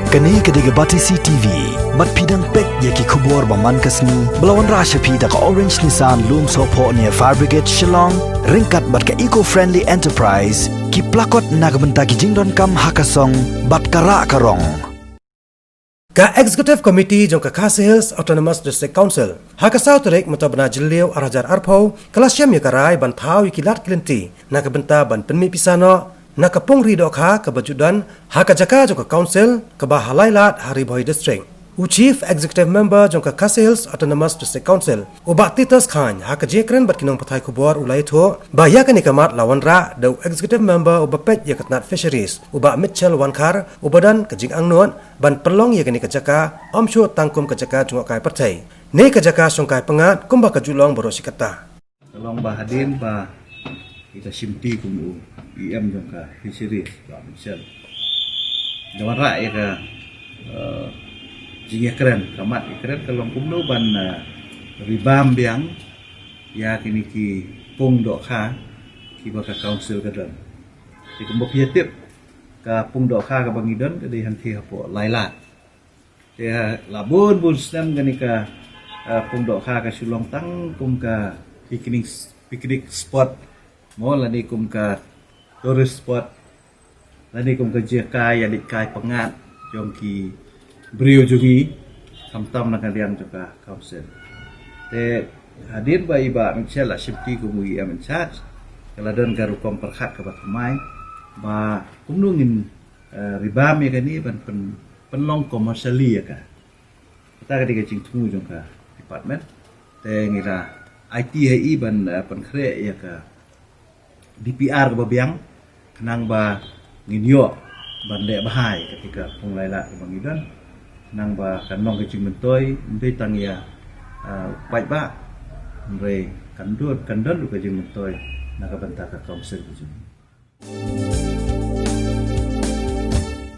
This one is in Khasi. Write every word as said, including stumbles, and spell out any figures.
Kane ka dei ka Batesi T V. Bad phi dang peit ïa ki khubor ba man ka sngi ba la wanrah sha phi da ka Orange Nissan Lumsohphoh near Fire Brigade Shillong, ryngkat bad ka Eco Friendly Enterprise, ki plakot na ka bynta ki jingdonkam ha ka song bad ka rah ka rong. Ka Executive Committee jong ka Khasi Hills Autonomous District Council ha ka saw tarik mynta u bnai Jylliew ar hajar arphew ka la shem ïa ka rai ban thaw ïa ki lad ki lynti na ka bynta ban pynmih pisa noh na ka pung ri dohkha kaba ju don ha ka jaka jong ka council kaba ha Lailad ha Ri Bhoi District. U Chief Executive Member jong ka Khasi Hills Autonomous District Council, u Bah Titus Chyne, ha ka jingkren bad ki nongpathai khubor u la ïathuh ba ïa kane ka mat la wanrah da u Executive Member uba peit ïa ka tnat Fisheries, u Bah Mitchell Wankhar, uba don ka jingangnud ban pynlong ïa kane ka jaka ym shuh tang kum ka jaka jngohkai pyrthei ne ka jaka shongkai pyngngad kumba ka ju long baroh shi katta. Ka long ba hadien ba i la shimti kum u E M jong ka Fisheries, Bah Mitchell, da wanrah ïa ka, eh, jingïakren, ka mat ïakren ka long kumno ban, eh, rebam biang ïa kine ki pung dohkha kiba ka council ka don. Te kumba phi ïa tip, ka pung dohkha kaba ngi don ka dei hangtei hapoh Lailad. Te la bun bun snem kane ka, eh, pung dohkha ka shu long tang kum ka picnic, picnic spot mo, lane kum ka tourist spot, lane kum ka jaka ïaleit kai pyngngad jong ki briew jong ngi, khamtam na ka liang jong ka council. Te hadien ba i Bah Mitchell la shimti kum u E M in charge, ka la don ka rukom pyrkhat kaba thymmai ba kumno ngin, eh, rebam ïa kane ban pyn, pynlong commercially ïa ka. Kata ka dei ka jingthmu jong ka department. Te ngi la aiti ha i ban, eh, pynkhreh ïa ka D P R kaba biang khnang ba ngin ïoh ban leh bha ïa kata ka pung Lailad kaba ngi don, khnang ba kan long ka jingmyntoi ym dei tang ïa, eh, u paidbah, hynrei kan don, kan don ruh ka jingmyntoi na ka bynta ka council ka jong ngi.